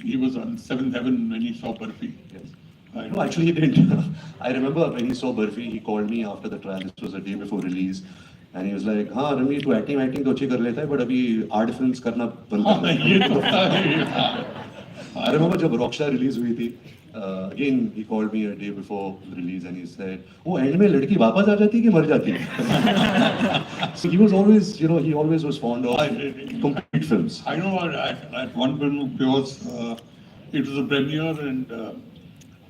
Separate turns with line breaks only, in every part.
he was on seventh heaven when he saw Barfi.
Yes.
I
No, actually he didn't. I remember when he saw Barfi, he called me after the trial. This was a day before release. And he was like, हाँ रणवीर तू acting acting तो अच्छी कर लेता है, but अभी art films करना बंद कर दे.
ये तो था।
I remember जब Rockstar release हुई थी, again he called me a day before release and he said, "वो end में लड़की वापस आ जाती है कि मर जाती है?" So he was always, you know, he always was fond of complete films.
I know at one film of yours, it was a premiere and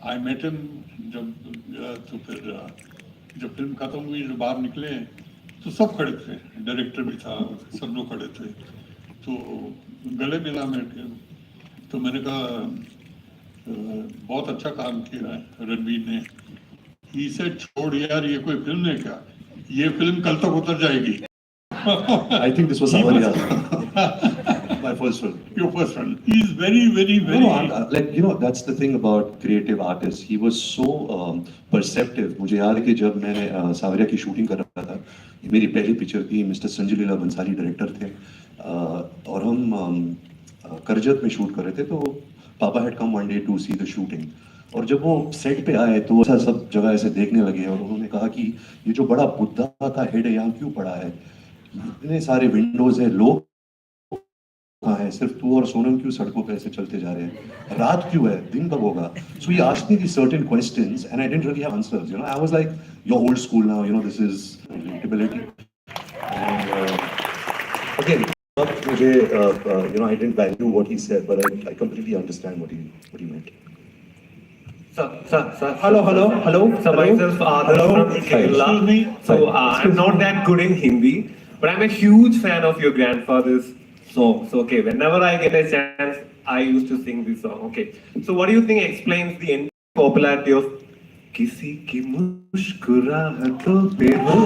I met him जब तो फिर जब फिल्म खत्म हुई, जो बाहर निकले तो सब खड़े थे, डायरेक्टर भी था, सब लोग खड़े थे, तो गले मिला मैं, तो मैंने कहा बहुत अच्छा काम किया है रणवीर ने। He said, छोड़ यार, ये कोई फिल्म है क्या? ये फिल्म कल तक उतर जाएगी।
I think this was Saawariya, my first film.
Your first one. He's very, very, very.
No, I'm, like, you know, that's the thing about creative artists. He was so perceptive. मुझे याद है कि जब मैंने सावरिया की शूटिंग कर रहा था, ये मेरी पहली पिक्चर थी, मिस्टर संजय लीला भंसाली डायरेक्टर थे और हम करजत में शूट कर रहे थे, तो पापा had come one day to see the shooting और जब वो सेट पे आए तो ऐसा सब जगह ऐसे देखने लगे और उन्होंने कहा कि ये जो बड़ा बुद्धा का हेड है, यहाँ क्यों पड़ा है? इतने सारे विंडोज है, लोग कहाँ है? सिर्फ तू और सोनम क्यों सड़कों पे ऐसे चलते जा रहे हैं? रात क्यों है? दिन कब होगा? So he asked me these certain questions and I didn't really have answers. I was like, you're old school now, this is relatability. And again, वक्त मुझे I didn't value what he said, but I completely understand what he meant.
Sir, sir, sir.
Hello, hello, hello.
So
hello.
Myself, Adarsh
Hello.
From Kerala.
Excuse me.
So I'm not that good in Hindi, but I'm a huge fan of your grandfather's song. So okay, whenever I get a chance, I used to sing this song. Okay. So what do you think explains the popularity of किसी की मुस्कुराहटों pay हो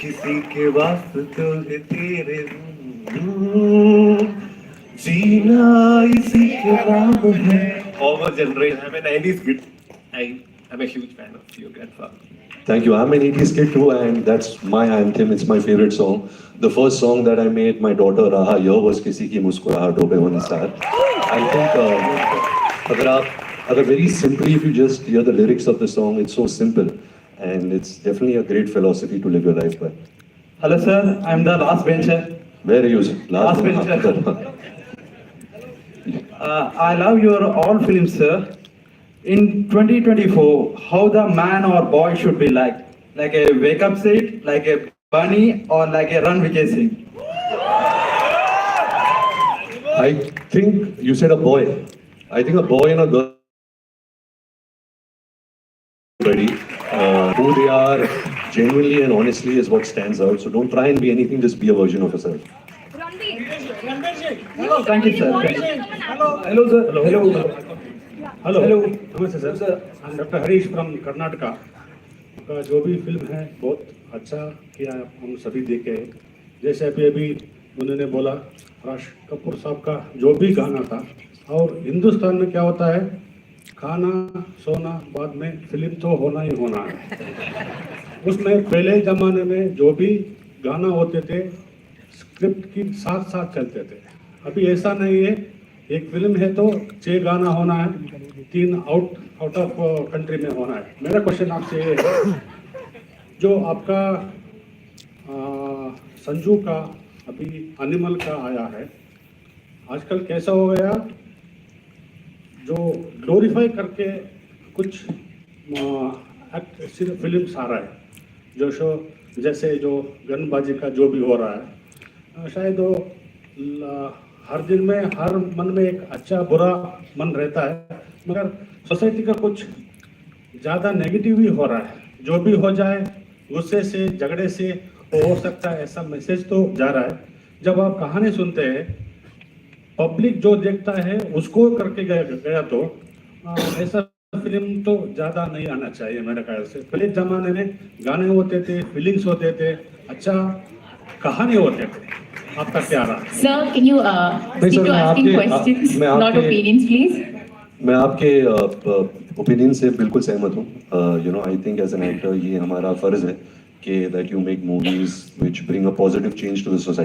किसी K वास्ते है तेरे जीना इसी K नाम है? Over generation. I'm a 90s kid. I am a huge fan of your grandfather.
Thank you. I'm an 80s kid too, and that's my anthem. It's my favorite song. The first song that I made my daughter Raha hear was किसी की मुस्कुराहटों pay हो Nisar. I think अगर आप अगर very simply, if you just hear the lyrics of the song, it's so simple, and it's definitely a great philosophy to live your life by.
Hello, sir. I'm the last bencher.
Where are you, sir?
Last bencher. I love your all films, sir. In 2024, how the man or boy should be like? Like a wake up Sid, like a bunny, or like a Ranvijay Singh?
I think you said a boy. I think a boy and a girl ready. Who they are genuinely and honestly is what stands out. So don't try and be anything, just be a version of yourself.
Ranveer.
Thank you, sir.
Wanted to become an actor.
Hello, sir. Hello.
Hello.
Hello.
नमस्ते sir.
Sir.
I Doctor Harish from Karnataka. का जो भी film है, बहुत अच्छा किया, हम सभी देखे हैं। जैसे अभी अभी उन्होंने बोला, राज कपूर साहब का जो भी गाना था, और हिंदुस्तान में क्या होता है, खाना सोना, बाद में फिल्म तो होना ही होना है। उसमें पहले ज़माने में जो भी गाना होते थे, स्क्रिप्ट की साथ साथ चलते थे। अभी ऐसा नहीं है। एक फिल्म है तो छः गाना होना है, तीन आउट ऑफ कंट्री में होना है। मेरा क्वेश्चन आपसे ये है, जो आपका संजू का, अभी एनिमल का आया है, आजकल कैसा हो गया, जो ग्लोरीफाई करके कुछ एक्ट सिर्फ फिल्म्स आ रहा है, जो शो जैसे जो गनबाजी का जो भी हो रहा है, शायद वो हर दिन में हर मन में एक अच्छा बुरा मन रहता है, मगर सोसाइटी का कुछ ज़्यादा नेगेटिव ही हो रहा है। जो भी हो जाए, गुस्से से, झगड़े से वो हो सकता है, ऐसा मैसेज तो जा रहा है। जब आप कहानी सुनते हैं, पब्लिक जो देखता है उसको करके गया गया, तो ऐसा फिल्म तो ज़्यादा नहीं आना चाहिए मेरे ख्याल से। पहले ज़माने में गाने होते थे, फीलिंग्स होते थे, अच्छा कहानी होते थे। आपका क्या राय?
Sir, can you
नहीं,
stick
sir,
to
मैं
asking questions,
मैं
not opinions, please?
मैं आपके ओपिनियन से बिल्कुल सहमत हूँ। I think as an actor ये हमारा फ़र्ज़ है कि कि that you make movies which bring a positive change to the society.